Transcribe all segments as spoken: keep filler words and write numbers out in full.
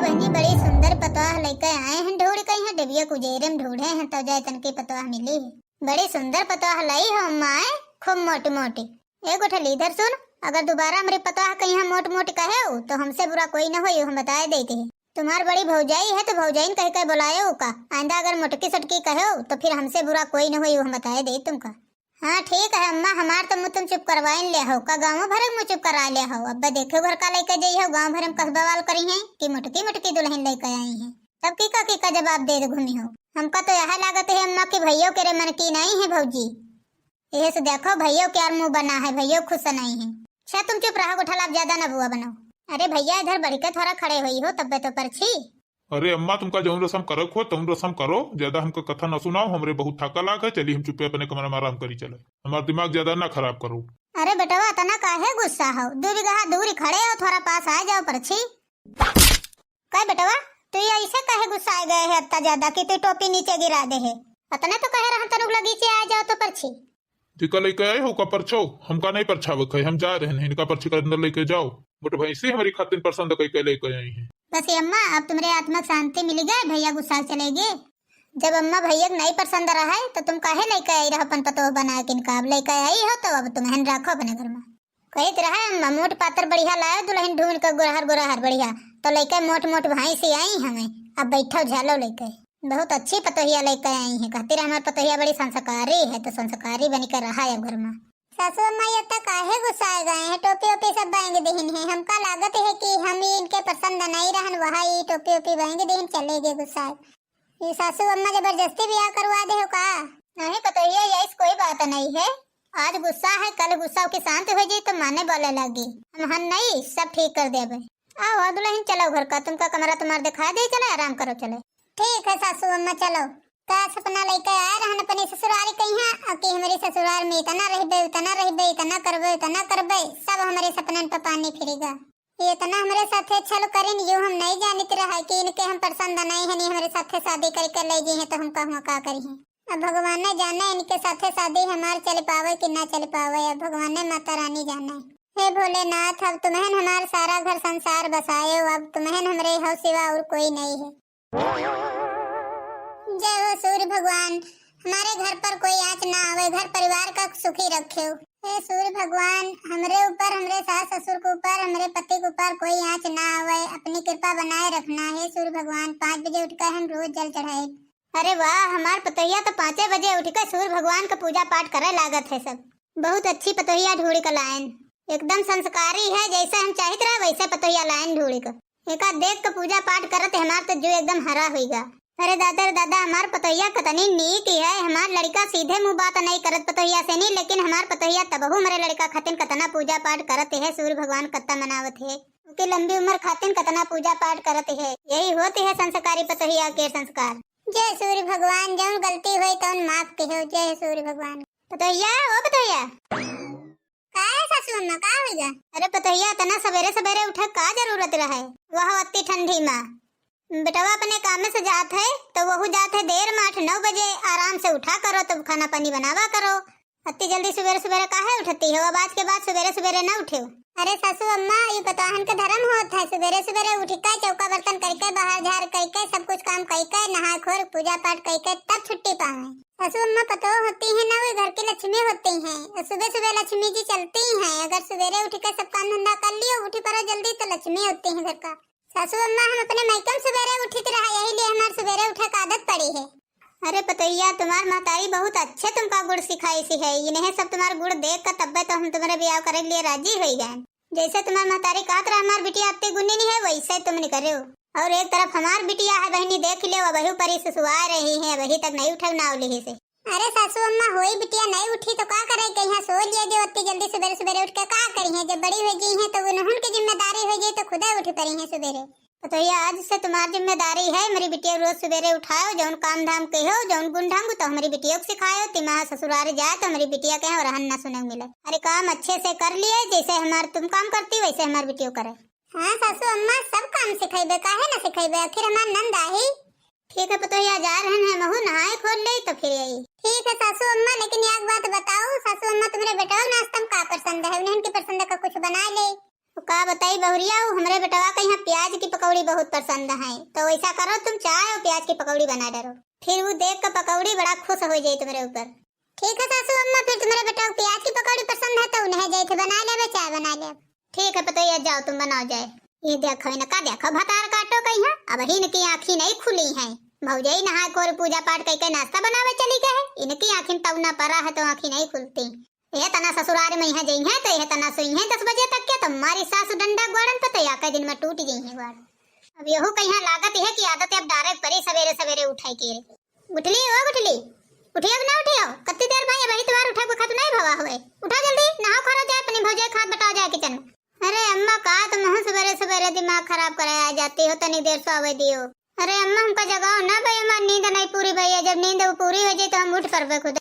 बहिनी, बड़ी सुंदर पतोह लइके आए हैं, ढूंढ के यहाँ डेबिया कुजेरे में ढूंढे हैं, तो जाए तनकी पतोह मिली। बड़ी सुंदर पतोह लाई हो अम्मा, आए खूब मोटी मोटी। ए गोठली, इधर सुन, अगर दोबारा हमरी पतोह के यहाँ मोट मोट कहेउ, तो हमसे बुरा कोई न होई, हम बताए देते हैं। तुम्हार बड़ी भौजाई है, तो भौजाइन कह के बुलाएउ का। आइंदा अगर मोटकी सटकी कहेउ, तो फिर हमसे बुरा कोई न होई, हम बताए दे तुमका। हाँ, ठीक है अम्मा, हमार तो मुँह तुम चुप करवाइन ले हो, का गाँव भर के मुँह चुप करा ले हो। अब देखे घर का लइके जइहो, गाँव भर में कस बवाल करिहैं कि मोटकी मोटकी दुलहिन लइके आई हैं। तब की का, की का जवाब देत घूमी हो। हमका तो यह लागत है अम्मा कि भइयो के रे मन की नहीं है भौजी। यह से देखो, भइयो के यार मुँह बना है, भइयो खुश नहीं है। अच्छा, तुम चुप रहो, गोठला, अब ज्यादा ना बुआ बनाओ। अरे भइया, इधर बढ़ के थोड़ा खड़े होई हो, तब्बे तो परछी। अरे अम्मा, तुमका जौन रसम करे को हो, तौन रसम करो, ज्यादा हमका कथा न सुनाओ, हमरे बहुत थका लाग है, चली हम चुप्पे अपने कमरा में आराम करी चले, हमार दिमाग ज्यादा ना खराब करो। अरे बेटवा, इतना काहे गुस्सा हो? दू बिगहा दूरी खड़े हो, थोड़ा पास आ जाओ परछी। का बेटवा, तू ये ऐसे काहे गुस्साए गए है इतना ज्यादा कि तू टोपी नीचे गिरा दे है? इतने तो कहे रहा तनुक लगीचे आ जाओ तो परछी। ती का लइके आए हो का परछो? हमका नहीं परछावे के है, हम जा रहे हैं, इनका परछी के अंदर लइके जाओ। मोट भैंसी हमरी खातिर पसंद कई के लइके आई हैं। बस ये अम्मा, अब तुम्हरे आत्मा के शांति मिल गए, भइया गुस्सा चले गए। जब अम्मा भइया के नहीं पसंद रहा है, तो तुम काहे लइके आई रहो अपन पतोह बना के इनका? अब लइके आई हो, तो अब तुम्हें रखो अपने घर में। कहित रहा अम्मा, मोट पातर बढ़िया लायो दुलहिन ढूंढ के, गुरहर गुरहर बढ़िया, तो लइके मोट मोट भैंसी आई हमें, अब बैठो झालो लइके। बहुत अच्छी पतोहिया लइके आई हैं, कहती रहा हमार पतोहिया बड़ी संस्कारी है, तो संस्कारी बन के रहा है घर में। सासू अम्मा, ये तो काहे गुस्साए गए हैं? टोपी ओपी सब बांध दिहिन है, हमका लागत है कि हम ही इनके पसंद नहीं रहन, वह ही टोपी ओपी बांध दिहिन, चले गए गुस्साए। ये सासू अम्मा जबरदस्ती बियाह करवा दे हो का? नहीं पतोहिया, ये ऐस कोई बात नहीं है, आज गुस्सा है, कल गुस्सा के शांत हो जाए तो माने बोले लागी। हम हन नहीं, सब ठीक कर देबे। आओ, आओ दुलहिन, चलो घर का, तुमका कमरा तुम्हार दिखा दे, चले आराम करो, चले। ठीक है सासू अम्मा, चलो। का सपना लइके आए रहन अपने ससुरारी कहिया, आ कि हमरे ससुरार में इतना रहबे, उतना रहबे, इतना करबे, उतना करबे, सब हमरे सपनन पे पानी फिरेगा। ये इतना हमरे साथे छल करिन, यूं हम नहीं जानित रहा कि इनके हम पसंद नहीं है, नहीं हमरे साथे शादी करके ले गई हैं तो हम कहूँ का करी हैं। अब भगवान ने जाने इनके साथे शादी हमार चल पावे कि ना चल पावे, अब भगवान ने माता रानी जाने। हे भोलेनाथ, अब तुम्हें हमार सारा घर संसार बसाए, अब तुम्हें हमरे हो सिवा और कोई नहीं है। जय हो सूर्य भगवान, हमारे घर पर कोई आँच ना आवे, घर परिवार का सुखी रखेउ। हे सूर्य भगवान, हमरे ऊपर, हमरे सास ससुर के ऊपर, हमरे पति के ऊपर कोई आँच ना आवे, अपनी कृपा बनाए रखना। हे सूर्य भगवान, पाँच बजे उठ के हम रोज जल चढ़ाए। अरे वाह, हमार पतोहिया तो पाँचे बजे उठ के सूर्य भगवान का पूजा पाठ करे लागत है सब। बहुत अच्छी पतोहिया ढूंढ के लायन, एकदम संस्कारी है, जैसे हम चाहित रहे वैसे पतोहिया लायन ढूंढ के। एका देख के पूजा पाठ करत हमार तो जीव एकदम हरा होइगा। अरे दादा रे दादा, हमार पतोहिया कतनी नीक है, हमार लड़का सीधे मुंह बात नहीं करत पतोहिया से नहीं, लेकिन हमार पतोहिया तबहू हमरे लड़का खातिन कतना पूजा पाठ करत है, सूर्य भगवान कतना मनावत है, ओके लंबी उम्र खातिन कतना पूजा पाठ करत है। यही होत है संस्कारी पतोहिया के संस्कार। जय सूर्य भगवान, जौन गलती होई तौन माफ कहो। जय सूर्य भगवान। पतोहिया, ओ पतोहिया। का है सासू अम्मा, का होइगा? अरे पतोहिया, इतना सवेरे सवेरे उठे का जरूरत रहे? वह अत्ती ठंडी मा। बेटवा अपने काम से जात है, तो वहू जात है देर मा, आठ नौ बजे। आराम से उठा करो, तब खाना पानी बनावा करो। अत्ती जल्दी सुबेरे सुबेरे काहे उठती हो? अब आज के बाद सुबेरे सुबेरे ना उठेउ। अरे सासू अम्मा, ई पतोहन के धर्म होत है, सुबेरे सुबेरे उठ के चौका बर्तन करके, बाहर झाड़ करके, सब कुछ काम करके, नहाए खोर, पूजा पाठ करके तब छुट्टी पावे। सासू अम्मा पतोह होती है ना, वो घर की लक्ष्मी होती हैं। सुबह सुबह लक्ष्मी जी चलती हैं। अगर सुबेरे उठ के सब काम धंधा कर लियो, उठी पड़ो जल्दी, तो लक्ष्मी होती हैं घर का। सासू अम्मा, हम अपने मायके में सुबेरे उठित रहा, यही लिए हमार सुबेरे उठे का आदत पड़ी है। अरे पतोहिया, तुम्हार महतारी बहुत अच्छे तुमका गुण सिखाई सी है। इन्हें सब तुम्हार गुण देख कर तब्बे तो हम तुम्हारे ब्याह करे के लिए राजी हुई गए। जैसे तुम्हार महतारी कहत रहा, हमार बिटिया अत्ते गुनी नहीं है, वैसे तुम नहीं करे हो। और एक तरफ हमार बिटिया है बहनी, देख लियो, वही परी सुसुआ रही है, वही तक नहीं उठे नाव लिही से। अरे सासू अम्मा, होई बिटिया नहीं उठी तो का करे, कहीं सो लिए जो अत्ती जल्दी सुबेरे सुबेरे उठ के का करी है, जब बड़ी हो गई है तो उन्होंने की जिम्मेदारी हो गई तो खुदा उठी पड़ी है सुबेरे। पतोहिया, आज से तुम्हार जिम्मेदारी है, हमारी बिटिया रोज सुबेरे उठाओ, जौन काम धाम कहो, जौन गुण ढंग तो हमारी बिटिया को सिखाओ, तिमाह ससुराल जाए तो हमारी बिटिया के और रहन ना सुने मिले। अरे काम अच्छे से कर लिए, जैसे हमार तुम काम करती वैसे हमार बिटिया करे। हाँ सासू अम्मा, सब काम सिखाइबे, काहे ना सिखाइबे, आखिर हमार नंद आही। ठीक है पतोहिया, जा रहन है, महू नहाए खोल ले तो फिर आई। ठीक है सासू अम्मा, लेकिन एक बात बताओ सासू अम्मा, तुम्हारे बेटा नाश्ता में का पसंद है, उन्हें की पसंद का कुछ बना ले। तो का बताई बहुरिया, उ हमरे बेटवा के यहाँ प्याज की पकौड़ी बहुत पसंद है, तो वैसा करो तुम चाय और प्याज की पकौड़ी बना डरो, फिर वो देख के पकौड़ी बड़ा खुश हो जाए तुम्हरे ऊपर। ठीक है सासू अम्मा, फिर तुम्हरे बेटवा को प्याज की पकौड़ी पसंद है तो उन्हें जाए थे बना लेवे, चाय बना ले। ठीक है पतोहिया, जाओ तुम बनाओ जाए। ये देखो इनका, देखो भतार काटो कहीं, अब ही इनकी आँखी नहीं खुली है। भौजाई नहाए कोर पूजा पाठ करके नाश्ता बनावे चली गए, इनकी आँखी में तवना परा है तो आँखी नहीं खुलती। यह तना ससुराल में यहाँ जई है तो यह तना सोई है दस बजे तक के, तो मारी सासू डंडा ग्वाड़न पे तो या के दिन में टूट गई है ग्वाड़। अब यहू कहीं लागत है कि आदत अब डायरेक्ट परी सवेरे सवेरे उठाई के रे। गुठली, ओ गुठली, उठियो कि ना उठियो? कत्ती देर भाई, अबही तुम्हार उठे के खत नहीं भवा हुए। उठा जल्दी, नहाओ खरो जाए, अपनी भौजाई खात बटाओ जाए किचन में। अरे अम्मा, का तुमहू सवेरे सवेरे दिमाग खराब करे आ जाती हो, तनी देर सोवे दियो। अरे अम्मा, हमका जगाओ ना भाई, हमार नींद नहीं पूरी भई है, जब नींद पूरी हो जाए तो हम उठ पड़बे खुद।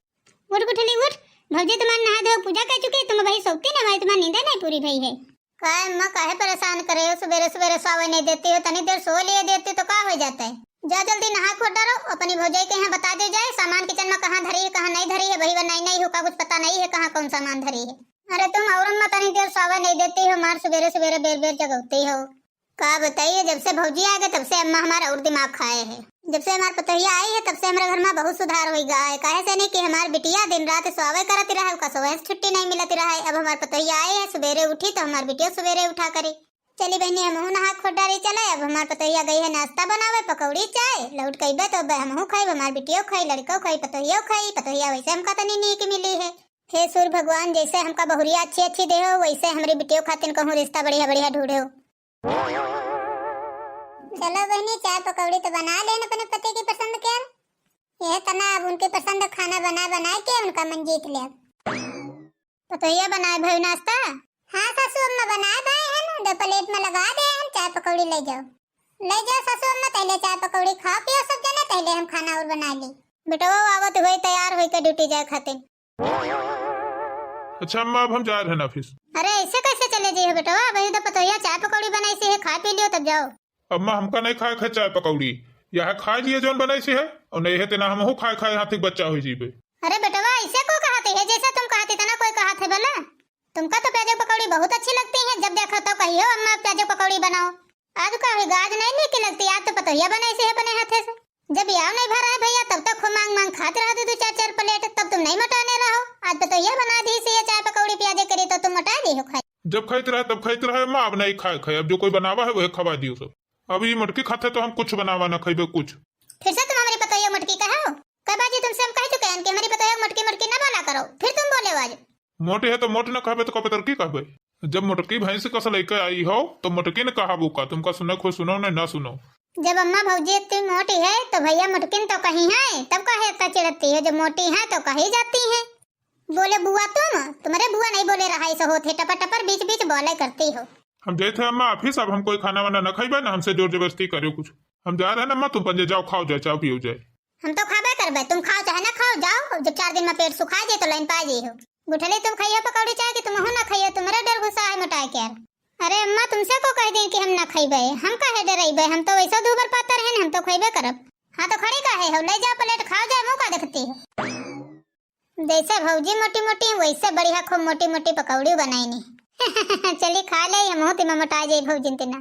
उठ गुठली उठ, भौजी तुम्हार नहा धो पूजा कर चुकी, तुम अबही सोती ना भाई, तुम्हार नींद नहीं पूरी भई है। का अम्मा, काहे परेशान करे हो? सुबेरे सुबेरे सोवे नहीं देती हो, तनी देर सो लिए देती तो का हो जाता है? जा जल्दी नहा खोट डारो, अपनी भौजाई के यहाँ बता दे जाए, सामान किचन में कहाँ धरी है, कहाँ नहीं धरी है, वही बनाई नहीं हो का, कुछ पता नहीं है कहाँ कौन सामान धरी है। अरे तुम और अम्मा तनी देर सोवे नहीं देती हो, मार सुबेरे सुबेरे बेर बेर जगौती हो। का बताइए, जब से भौजी आ गए तब से अम्मा हमारा और दिमाग खाए है। जब से हमार पतोहिया आई है तब से हमारे घर में बहुत सुधार हो गया है। काहे से नहीं कि हमार बिटिया दिन रात सोवे करती रहे, ओका सोवे से छुट्टी नहीं मिलती रहे। अब हमार पतोहिया आई है, सुबेरे उठी तो हमार बिटिया सुबेरे उठा करी। चली बहनी, हमहू नहा खोट डारी चले। अब हमार पतोहिया गई है नाश्ता बनावे, पकौड़ी चाय, लौट के अइबे तो अबे हमहू खाई, हमार बिटियो खाई, लड़को खाई, पतोहियो खाई। पतोहिया वैसे हमका तनी नीक मिली है। हे सूर्य भगवान, जैसे हमका बहुरिया अच्छी अच्छी दे हो, वैसे हमरी बिटियो खातिन कहूँ रिश्ता बढ़िया बढ़िया ढूंढे हो। चलो बहनी, चाय पकौड़ी तो बना लेन अपने पति की पसंद के। यह तना अब उनके पसंद खाना बना बना के उनका मन जीत ले। पतोहिया बनाए भई नाश्ता? हाँ सासू अम्मा, बनाए भई है ना, दो प्लेट में लगा दे हैं, चाय पकौड़ी ले जाओ। ले जाओ सासू अम्मा, पहले चाय पकौड़ी खाओ पियो सब जने, पहले हम खाना और बना ली। बेटवा आवत हुए तैयार होई के ड्यूटी जाए खातिर। अच्छा अम्मा, अब हम जा रहे हैं ऑफिस। अरे ऐसे कैसे चले जाइए बेटवा, अभी तो पतोहिया चाय पकौड़ी बनाई सी है, खा पी लियो तब जाओ। अम्मा, हमका नहीं खाए खाए चाय पकौड़ी, यह खाए लिए जौन बनाई सी है, और नहीं है तेना हमहू खाए खाए हाथी के बच्चा हो जीबे। अरे बेटवा, ऐसे को कहते है, जैसे तुम कहते तना कोई कहत है बोला। तुमका तो प्याज पकौड़ी बहुत अच्छी लगती है, जब देखो तो कहियो अम्मा प्याज पकौड़ी बनाओ। आज का हुई, आज नहीं नीक लगती, आज तो पतोहिया बनाई सी है अपने हाथे से। जब याव नहीं भरा है भैया, तब तक खूब मांग मांग खात रहा दो, दो चार चार प्लेट, तब तुम नहीं मोटाने रहो। आज पतोहिया बना दी सी ये चाय पकौड़ी प्याज करी तो तुम मोटा दी हो खाई। जब खाइत रहे तब खाइत रहे अम्मा, अब नहीं खाए खाए, अब जो कोई बनावा है वह खवा दियो सब। अब ये मोटकी खाते तो हम कुछ बनावा ना खइबे कुछ। फिर से तुम हमारी पतोहिया मोटकी कहो? कई बाजी तुमसे हम कह चुके हैं कि हमारी पतोहिया मोटकी मोटकी ना बोला करो, फिर तुम बोले हो आज। मोटी है तो मोट ना कहबे तो का पतरकी कहबे? जब मोटकी भैंस कस लेके आई हो तो मोटकी न कहाबू का? तुमका सुने खो सुनो, नहीं ना सुनो। जब अम्मा भौजी इतनी मोटी है तो भैया मोटकिन तो कहीं है, तब काहे इतना चिढ़ती है? जब मोटी है तो कही जाती है। बोले बुआ तुम, तुम्हारे बुआ नहीं बोले रहा, ऐसा होते टपर टपर बीच बीच बोले करती हो। हम जाए थे अम्मा ऑफिस, अब हम कोई खाना वाना ना खाइबे ना हमसे जोर जबरदस्ती करियो कुछ। हम जा रहे हैं ना अम्मा, तुम पंजे जाओ, खाओ जाए, चाय पियो जाए। हम तो खाबे करबे, तुम खाओ चाहे ना खाओ, जाओ, जब चार दिन में पेट सुखा जाए तो लाइन पा जाए हो। गुठली तुम खाइयो पकौड़ी चाय कि तुमहू ना खाइयो, तुम्हारे डर गुस्सा है मोटाए के यार। अरे अम्मा, तुमसे को कह दें कि हम ना खइबे, हम काहे डराइबे, हम तो वैसे दूबर पातर हैं, हम तो खइबे करब। हाँ तो खड़ी काहे हो, ले जाओ प्लेट खाओ जाए, मुँह का देखती हो। जैसे भौजी मोटी मोटी वैसे बढ़िया खूब मोटी मोटी पकौड़ी बनाई नी। चली खा ले, हम होती में मोटा जाए भौजी तिना।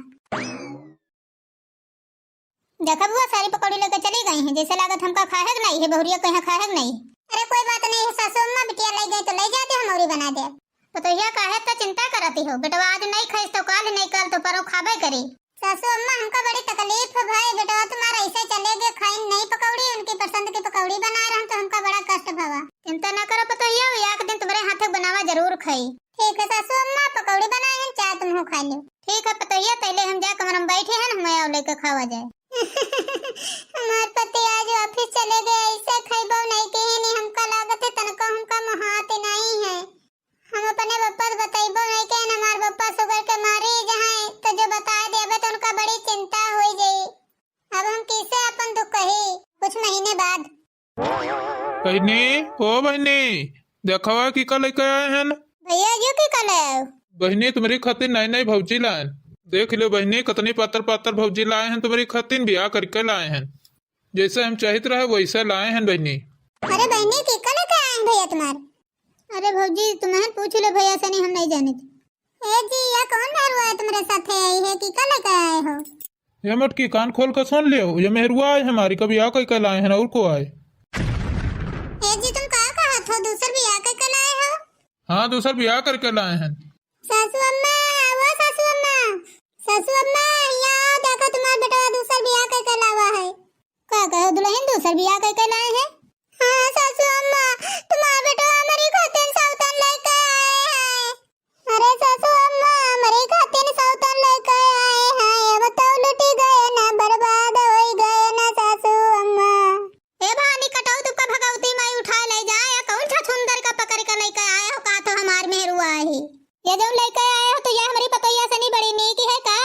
देखा बुआ, सारी पकौड़ी लेके चली गई हैं, जैसे लागत हमका खाहेक नहीं है, बहुरिया को यहाँ खाहेक नहीं। अरे कोई बात नहीं है सासू अम्मा, बिटिया ले गई तो ले जाते, हम औरी बना दे। पतोहिया काहे तो चिंता करती हो, बेटवा आज नहीं खाइस तो काल, नहीं काल तो परो खाबे करी। सासू अम्मा, हमका बड़ी तकलीफ है भाई, बेटवा तुम्हारा ऐसे चले गए, खाइन नहीं पकौड़ी, उनकी पसंद की पकौड़ी बना रहन तो हमका बड़ा कष्ट भवा। चिंता ना करो पतोहिया, वो एक दिन तुम्हारे हाथे बनावा जरूर खाई। ठीक है सासू अम्मा, पकौड़ी बनाए हैं, चाय तुमहू खा लो। ठीक है पतोहिया, पहले हम जाए कमरा में बैठे हैं, हमें आओ लेके खावा जाए। हमार पति आज ऑफिस चले गए, ऐसे खइबो नहीं कहे नहीं, हमका लागत है तनको हमका मोहात नहीं है। हम अपने बप्पा से बतइबो नहीं कहे, हमार बप्पा शुगर के मारी जहाँ तो जो बता देबे तो उनका बड़ी चिंता हो जाई। अब हम किसे अपन दुख कही? कुछ महीने बाद। बहिनी, ओ बहिनी, देखवा की का लेके आए हैं? भैया, यो की का ले आए हो? बहिनी, तुम्हारी खातिर नई नई भौजी लाए हैं। देख लो बहिनी, कितनी पातर पातर भौजी लाए हैं तुम्हारी खातिर, ब्याह करके लाए हैं। जैसे हम चाहित रहे वैसे लाए हैं बहिनी। अरे बहिनी, की का लेके आए हैं भैया तुम्हारे? अरे भौजी, तुम्हें पूछ लो भैया से, नहीं हम नहीं जाने थे। ए जी, या कौन मेहरुआ है तुम्हरे साथे आई है कि का लेके आए हो? ये मटकी, कान खोल के सुन लियो, ये मेहरुआ आए हमारी, कभी आ कई के लाए हैं ना और को आए। ए जी, तुम का कहत हो, दूसर बियाह कई के लाए हो? हाँ, दूसर बियाह करके लाए हैं। सासू अम्मा, वो सासू अम्मा, सासू अम्मा, यहाँ आओ, देखो तुम्हार बेटवा दूसर बियाह कई के लावा है। का कहो दुल्हन, दूसर बियाह कई के लाए हैं? हाँ सासू अम्मा, तुम्हार बेटवा हमारी खातिर सौतन लेके आए हैं। अरे सासू अम्मा, हमरे खातिर सौतन लेके आए हैं। अब तो लुटी गए ना, बर्बाद होई गए ना सासू अम्मा। ए भवानी कटऊ, तुमका भगवती माई उठाए ले जाए, या कौन छछुंदर का पकड़ के लेके आए हो का? तो हमार मेहरुआ है, ये जौन लेके आए हो तो ये हमरी पतोहिया से नहीं बड़ी नीक है का?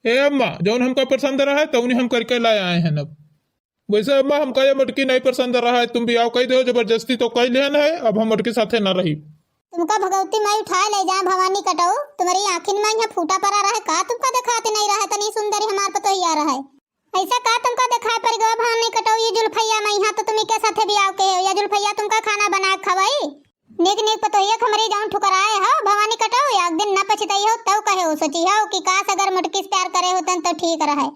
ए अम्मा, जौन हमका पसंद रहा है तौनी हम करके लाए आए हैं। अब वैसे अम्मा, हमका ये मटकी नहीं पसंद रहा है, तुम बियाह कई दो, जबरदस्ती तो कई लेन है, अब हम मटकी साथे ना रही। तुमका भगवती माई उठाए ले जाए भवानी कटऊ, तुम्हरी आँखिन मा यहाँ फूटा परा रहे का? तुमका देखात नहीं रहे, तनी सुंदरी हमार पतोहिया रहे। ऐसा का तुमका देखाए पड़ गवा भवानी कटऊ, ये जुल्फैया मा यहाँ तो तुम इके साथे बियाह के हो, या जुल्फैया तुमका खाना बनाए खवाई? नीक नीक पतोहिया के हमरी जौन ठुकराए हो भवानी कटऊ, एक दिन न पछताई हो, तब कहे हो, सोची हो कि काश अगर मटकी से प्यार करे होतन तो ठीक रहे।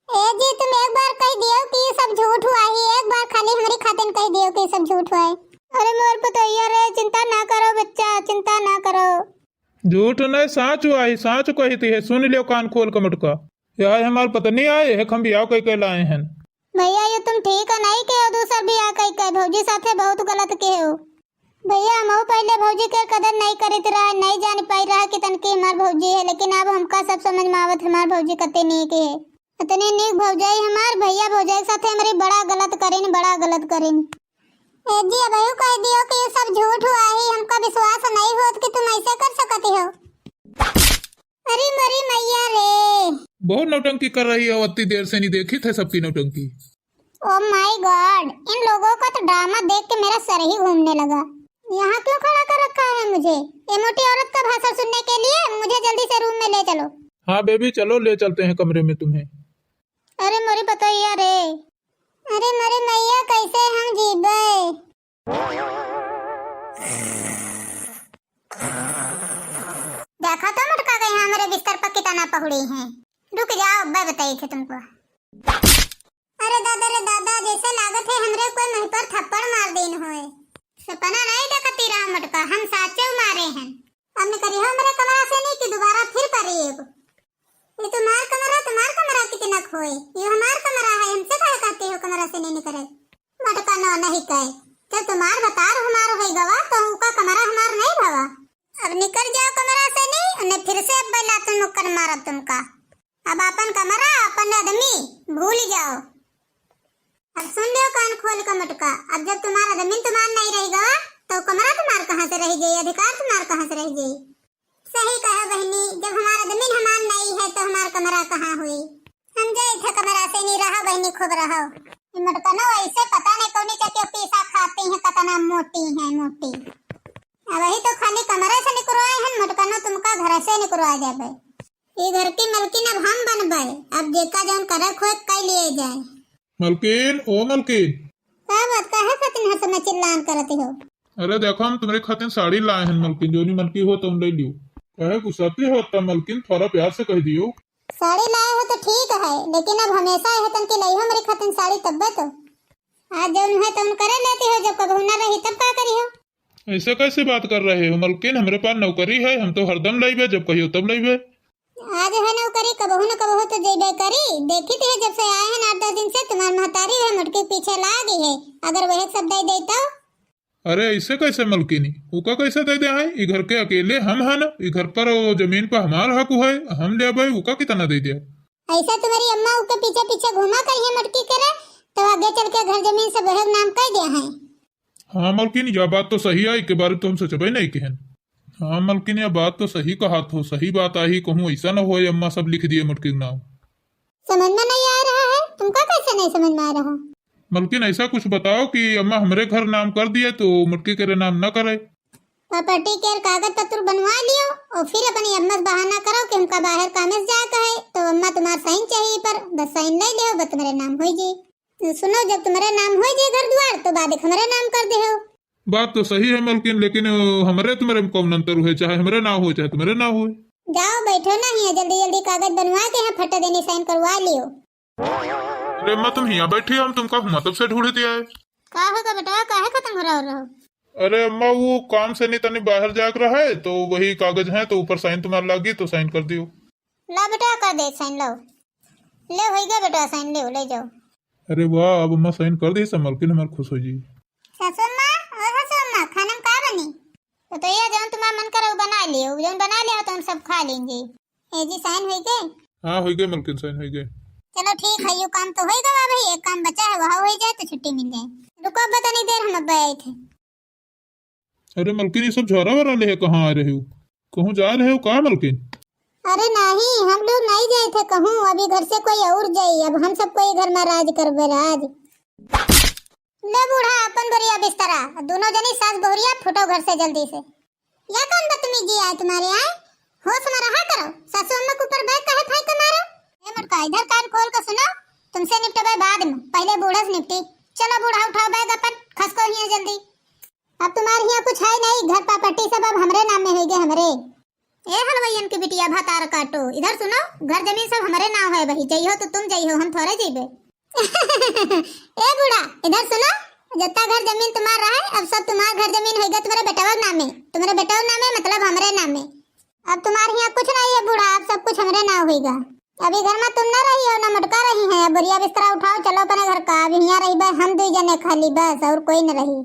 ए जी, तुम एक बार कह दियो कि ये सब झूठ हुआ है, एक बार खाली हमारी खातिन कह दियो कि ये सब झूठ हुआ है। अरे मोर पतोहिया रे, चिंता ना करो बच्चा, चिंता ना करो। झूठ नहीं, साँच हुआ है, साँच कही थी है, सुन लियो कान खोल के मटका। यह है हमार पत्नी आए है, हम बियाह कई के लाए हैं। भैया, ये तुम ठीक है नहीं के हो, दूसर बियाह कई के भौजी साथे बहुत गलत के हो। भैया, हमहू पहले भौजी के कदर नहीं करित रहा, नहीं जान पाई रहा कि तनकी हमार भौजी है, लेकिन अब हमका सब समझ में आवत हमार भौजी कते नीक है। इतनी नीक भौजाई हमार, भैया भौजाई के साथे हमारी बड़ा गलत करिन, बड़ा गलत करिन। ए जी, अबहू कह दियो कि ये सब झूठ हुआ है, हमका विश्वास नहीं होत कि तुम ऐसे कर सकती हो। अरे मरी मैया रे। बहुत नौटंकी कर रही हो, इतनी देर से नहीं देखी थे सबकी नौटंकी। Oh my God, इन लोगों का तो ड्रामा देख के मेरा सर ही घूमने लगा। यहाँ क्यों खड़ा कर रखा है मुझे? ये मोटी औरत का भाषण सुनने के लिए? मुझे जल्दी से रूम में ले चलो। हाँ बेबी, चलो, ले चलते हैं कमरे में तुम्हें। अरे मोरी पतोहिया रे। अरे मोरी मैया, कैसे हम जीबे? देखा तो मटका गई, हमरे बिस्तर पर कितना पहुड़ी हैं। रुक जाओ, मैं बताई थे तुमको। अरे दादा रे दादा, जैसे लागत है हमरे कोई मुँह पर थप्पड़ मार देन होए। सपना नहीं देखती रहा मटका, हम साचे मारे हैं। अब निकली हो हमरे कमरा से नहीं कि दोबारा फिर पड़ी एगो। ये तुम्हार कमरा, तुम्हार कमरा कितना खोए, ये हमार कमरा है, हमसे काहे कहते हो कमरा से नहीं निकले? मटका नो नहीं कहे, जब तुम्हार बतार हमार होई गवा तो उका कमरा हमार नहीं भवा। अब निकल जाओ कमरा से नहीं, उन्हें फिर से अब बैला तुम नुक्कड़ मारब तुमका। अब अपन कमरा, अपन आदमी भूल जाओ। अब सुन लियो कान खोल के मटका, अब जब तुम्हारा आदमी तुम्हार नहीं रह गवा तो कमरा तुम्हार कहाँ से रह जाई, अधिकार तुम्हार कहाँ से रह जाई? सही कहा बहनी, जब हमार आदमी हमार नहीं है तो हमार कमरा कहाँ हुई? हम जाए थे कमरा से नहीं, रहो बहनी, खूब रहो। ये मटकनो ऐसे पता नहीं कौनी चक्की पीसा खाती हैं, कतना मोटी हैं, मोटी। अब वही तो खाली कमरे से निकरवाए हैं, मटकनो तुमका घर से निकरवा जाबे। ये घर की मलकिन अब हम बनबे, अब जेका जौन करे खोए कई लिए जाए। मलकिन, ओ मलकिन। का बात, काहे खातिर हर समय चिल्लान करत हो? अरे देखो, हम तुम्हरे खातिर साड़ी लाए हैं मलकिन, जोनी मन की हो तुम ले लियो। काहे गुस्साती हो इतना मलकिन, थोड़ा प्यार से कह दियो। साड़ी लाए हो तो ठीक है, लेकिन अब हमेशा यह तन की लई हो मेरे खातिर साड़ी तब्बे तो। आज जौन है तौन करे लेती हो, जब कबहू ना रही तब का करी हो? ऐसे कैसे बात कर रहे हो मलकिन, हमरे पास नौकरी है, हम तो हरदम लइबे, जब कहियो तब लइबे। आज है नौकरी, कबहू न कबहू तो जइबे करी। देखी थे जब से आए हैं आठ दस दिन से, तुम्हार महतारी है मोटकी पीछे लागी है, अगर वह सब दे दे तो। अरे ऐसे कैसे मलकिनी, उका कैसे दे दे है? ई घर के अकेले हम है ना, ई घर पर वो जमीन पर हमार हक है, हम लेबे, उका कितना दे दे? ऐसा तुम्हारी अम्मा उके पीछे पीछे घूमा करी है मोटकी करे, तो आगे चल के घर जमीन सब वह नाम कह दिया है। हाँ मलकिन, यह बात तो सही है, इके बारे तो हम सोचबे नहीं किहन। हाँ मलकिन, यह बात तो सही कहा थो, सही बात आई, कहूँ ऐसा न होए अम्मा सब लिख दिए मोटकी के नाम। समझ में नहीं आ रहा है, तुमका कैसे नहीं समझ में आ रहा? मलकिन, ऐसा कुछ बताओ कि अम्मा हमरे घर नाम कर दिए तो मोटकी के नाम न करे। प्रॉपर्टी के कागज पत्र बनवा लियो और फिर अपनी अम्मा से बहाना करो कि हमका बाहर कामे से जाए का है, तो अम्मा तुम्हार साइन चाहिए पर बस साइन नहीं लियो, बस तुम्हारे नाम हो जाए। सुनो, जब तुम्हरे नाम होई जे घर द्वार, तो बाद एक हमरे नाम कर देहो। बात तो सही है मलकिन, लेकिन, अ, हमरे तुम्हरे में कौन अंतर हुए, चाहे हमरे नाव हुए, चाहे तुम्हरे नाव हुए। जाओ बैठो ना हियाँ, जल्दी जल्दी कागज बनवा के यहाँ फटा देनी साइन करवा लियो। अरे अम्मा, तुम हियाँ बैठी हो, हम तुमका हुआँ तब से ढूंढत आए। का होगा बेटवा, काहे खतम हो रहो? अरे अम्मा, वो काम से नहीं तनी बाहर जाके रहे, तो वही कागज है, तो ऊपर साइन तुम्हार लागी, तो साइन कर दियो। ला बेटा, कर दे साइन, लाओ। ले, होई गया बेटा साइन, ले, ले जाओ। अरे वाह, अब अम्मा साइन कर दी, सब मलकिन हमार खुश हो जी। सासू अम्मा, ओ सासू अम्मा, खाना में का बनी? तो, तो ये जौन तुम्हार मन करे, वो बना लियो, जौन बना लिया हो, तो हम सब खा लेंगे। ए जी, साइन होई गए? हाँ, होई गए मलकिन, साइन होई गए। चलो ठीक है, यो काम तो होई गवा भाई, एक काम बचा है, वह होई जाए तो छुट्टी मिल जाए। रुको अब तनी देर, हम अब आए थे। अरे मलकिन, ये सब झोरा वोरा लेहे कहाँ आ रहे हो? कहूँ जा रहे हो का मलकिन? अरे नहीं, हम लोग नहीं जाए थे कहूँ, अभी घर से कोई और जाई, अब हम सब कोई घर में राज करबे राज। ले बूढ़ा, अपन बोरिया बिस्तरा, दोनों जनी सास बहुरिया फूटो घर से जल्दी से। या कौन बदतमीजी आए तुम्हारे आए? होश में रहा करो, सासू अम्मा के ऊपर बैग काहे फेंक के मारो? ए मोटका, इधर कान खोल के सुनो, तुमसे निपटबे बाद में, पहले बूढ़ा से निपटी। चलो बूढ़ा, उठाओ बैग अपन, खसको हियाँ जल्दी। अब तुम्हारे हियाँ कुछ है नहीं, घर प्रॉपर्टी सब अब हमरे नाम में होइगे, हमरे। ए हलवाइयन के बिटिया भतार काटो, इधर सुनो, घर जमीन सब हमरे नाम है बही, जइहो तो तुम जइहो, हम थोड़े जइबे। ए बूढ़ा, इधर सुनो, जितना घर जमीन तुम्हार रहे, अब सब तुम्हार घर जमीन होइगा तुम्हारे बेटवा के नामे, तुम्हारे बेटवा के नामे मतलब हमरे नामे। अब तुम्हारे हियाँ कुछ नहीं है बूढ़ा, अब सब कुछ हमरे नाम होइगा। अभी घर में तुम ना रही हो, ना मोटका रही है, अब बोरिया बिस्तरा उठाओ, चलो अपने घर का, अब हियाँ रहिबे हम दुई जने खाली बस, और कोई न रही।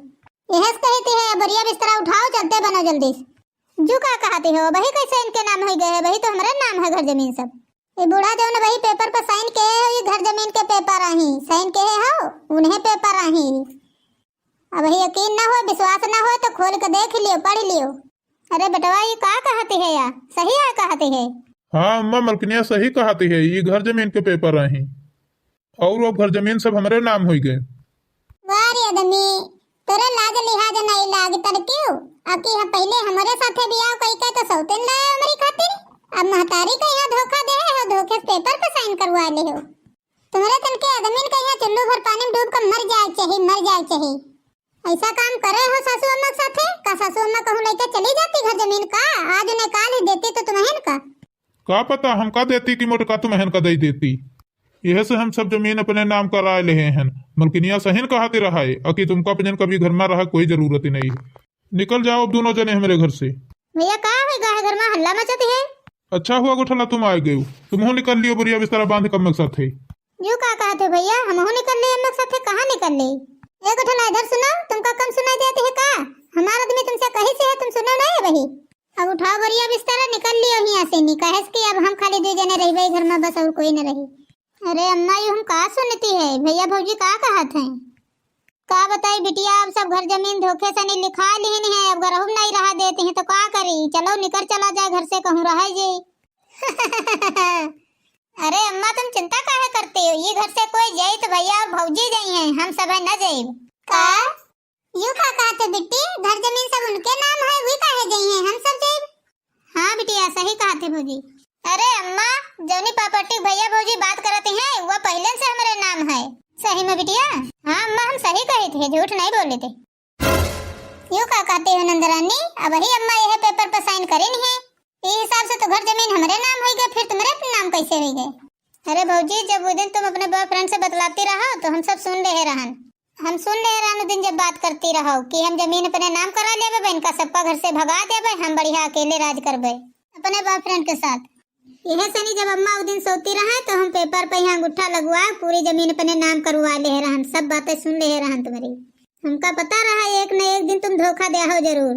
यह से कहती है, बोरिया बिस्तरा उठाओ, चलते बनो जल्दी से। जू का कहती हो, वही कैसे इनके नाम हो गए है, वही तो हमरे नाम है घर जमीन सब। ये बूढ़ा जौन वही पेपर पर साइन के है, ये घर जमीन के पेपर आही, साइन के है हो, उन्हें पेपर आही। अब वही यकीन ना हो, विश्वास ना हो तो खोल के देख लियो, पढ़ लियो। अरे बेटवा, ये का कहती है या? सही है कहती है? हाँ अम्मा, मलकिनिया सही कहती है, ये घर जमीन के पेपर आही। और अब घर जमीन सब हमरे नाम होई गए। वाह रे आदमी, तोरे लाज लिहाज नहीं लाग तर क्यों? आकी हम पहले हमरे साथे बियाह कई के तो सौतेन लाए हमरी खातिर। अब महतारी का यहाँ धोखा दे हो, धोखे से पेपर पे साइन करवा ले हो। तुम्हरे तन के आदमी का यहाँ चुल्लू भर पानी में डूब कर मर जाए चाहिए, मर जाए चाहिए। ऐसा काम करे हो सासू अम्मा के साथे? का सासू अम्मा कहूँ लेके चली जाती घर जमीन का? आज उन्हें काल ही देती तो तुम्हें का? का पता हमका देती कि मोटका तुम्हें का दे देती। यह से हम सब जमीन अपने नाम कराए लेहे हन। मलकिनिया सहीन कहती रहा है, अकी तुमका अपने कभी घर में रहा कोई जरूरत ही नहीं है। निकल जाओ अब दोनों जने हमरे घर से। भैया, का होइगा है घर में हल्ला मचत है? अच्छा हुआ गोठला तुम आ गए हो, तुमहू निकल लियो बोरिया बिस्तरा बांध के अम्मा के साथे। यू का कहत हो भैया, हमहू निकल ले अम्मा के साथे? कहाँ निकल ले? ए गोठला, इधर सुनो, तुमका कम सुनाई देती है का? हमारा आदमी तुमसे कही से है, तुम सुनो नहीं वही। अब उठाओ बोरिया बिस्तरा, निकल लियो हियाँ से, नहीं कहे कि अब हम खाली दो जने रहिबे घर में बस, और कोई न रही। अरे अम्मा, यू हम का सुनती है, भैया भौजी का कहत हैं? का बताई बिटिया, अब सब घर जमीन धोखे से नहीं लिखा लिहिन है, अब घरहू में नहीं रहा देती हैं तो का करी? चलो निकर चला जाए घर से, कहूँ रहा जाई। अरे अम्मा, तुम चिंता काहे करते हो? ये घर से कोई जाई तो भैया और भौजी जाई हैं, हम सब है न जाइब। का? यू का कहते बिट्टी, घर जमीन सब उनके नाम है, वी काहे जाई हैं, हम सब जाइब। हाँ बिटिया, सही कहते भौजी। अरे अम्मा, जौनी प्रॉपर्टी भैया भौजी बात करते हैं, वो पहले से हमरे नाम है। सही में बिटिया? हाँ अम्मा, हम सही कही थे, झूठ नहीं बोले थे। यू का कहते हो नंदरानी, अब ही अम्मा यह पेपर पर साइन करेनी है, ये हिसाब से तो घर जमीन हमरे नाम होई गए, फिर तुम्हरे नाम कैसे होई गए? अरे भौजी, जब वो दिन तुम अपने बॉयफ्रेंड से बतलाती रहो तो हम सब सुन रहे रहन। हम सुन रहे रहन वो दिन जब बात करती रहो कि हम जमीन अपने नाम करा लेबे, इनका सबका घर से भगा देबे, हम बढ़िया अकेले राज करबे अपने बॉयफ्रेंड के साथ। यह सनी जब अम्मा वो दिन सोती रहे तो हम पेपर पे यहाँ अंगूठा लगवा पूरी जमीन अपने नाम करवा ले रहन, सब बातें सुन ले रहन तुम्हारी। हमका पता रहा एक न एक दिन तुम धोखा दे हो जरूर।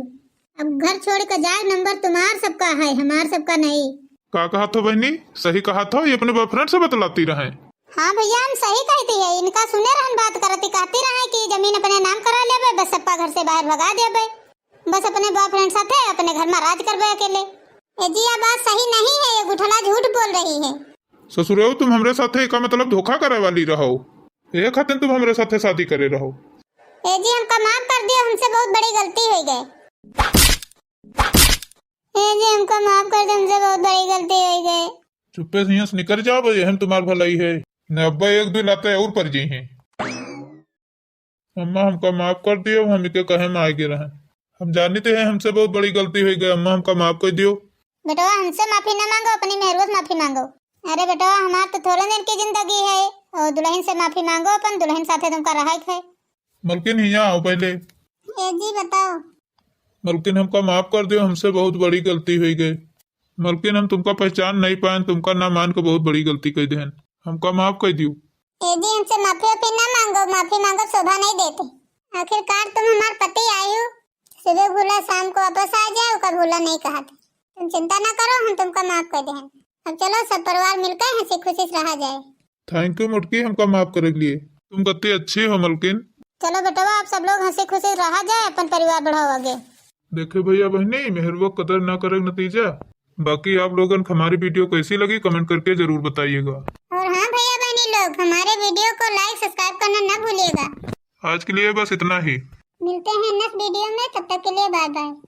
अब घर छोड़ के जाए, नंबर तुम्हार सबका है, हमार सबका नहीं। का कहत हो बहनी? सही कहत हो, ये अपने बॉयफ्रेंड से बतलाती रहे। हाँ भैया, हम सही कहती है, इनका सुने रहन बात करती, कहती रहे कि जमीन अपने नाम करा लेबे, बस सबका घर से बाहर भगा देबे, बस अपने बॉयफ्रेंड साथे अपने घर में राज करबे अकेले। ए जी, यह बात सही नहीं है, ये गुठला झूठ बोल रही है। ससुरेऊ, तुम हमरे साथे का मतलब धोखा करे वाली रहो, ये खातिर तुम हमरे साथे शादी करे रहो। ए जी, हमका माफ कर दियो, हमसे बहुत बड़ी गलती हो गई। ए जी, हमका माफ कर दे, हमसे बहुत बड़ी गलती हो गई। चुप्पे से यहाँ से निकल जाओ, बस यही में तुम्हार भलाई है। न अब्बा एक दो लाते और पड़ जाई हैं। अम्मा, हमका माफ कर दियो, हम इके कहे में आगे रहेन। हम जानित है हमसे बहुत बड़ी गलती होइ गई। अम्मा, हमका माफ कर दियो। बेटवा, हमसे माफी ना मांगो, अपनी मेहरुआ से माफी मांगो। अरे बेटवा, हमार तो थोड़े दिन की जिंदगी है, और दुल्हन से माफी मांगो, अपन दुल्हन साथे तुमका रहे के है। मलकिन, हियाँ आओ पहले। ए जी, बताओ। मलकिन, हमका माफ कर दियो, हमसे बहुत बड़ी गलती होइ गई। मलकिन, हम तुमका पहचान नहीं पाएन, तुमका ना मान के बहुत बड़ी गलती कर देहन, हमका माफ कर दियो। ए जी, हमसे माफी वाफी ना मांगो, माफी मांगो शोभा नहीं देते। आखिरकार तुम हमार पति आयु, सुबह भूला शाम को वापस आ जाए, ओका भूला नहीं कहत। तुम चिंता ना करो, हम तुमका माफ कर देहन। अब चलो सब परिवार मिलकर हंसी खुशी से रहा जाए। Thank you मोटकी, हमका माफ करे के लिए। तुम कत्ती अच्छी हो मलकिन। चलो बेटवा, आप सब लोग हंसी खुशी रहा जाए, अपन परिवार बढ़ाओ आगे। देखे भैया बहनी, मेहरुआ कदर ना करे के नतीजा। बाकी आप लोगन को हमारी video कैसी लगी, comment करके जरूर बताइएगा। और हाँ भैया बहनी लोग, हमारे video को like subscribe करना ना भूलिएगा। आज के लिए बस इतना ही। मिलते हैं next video में, तब तक के लिए bye bye।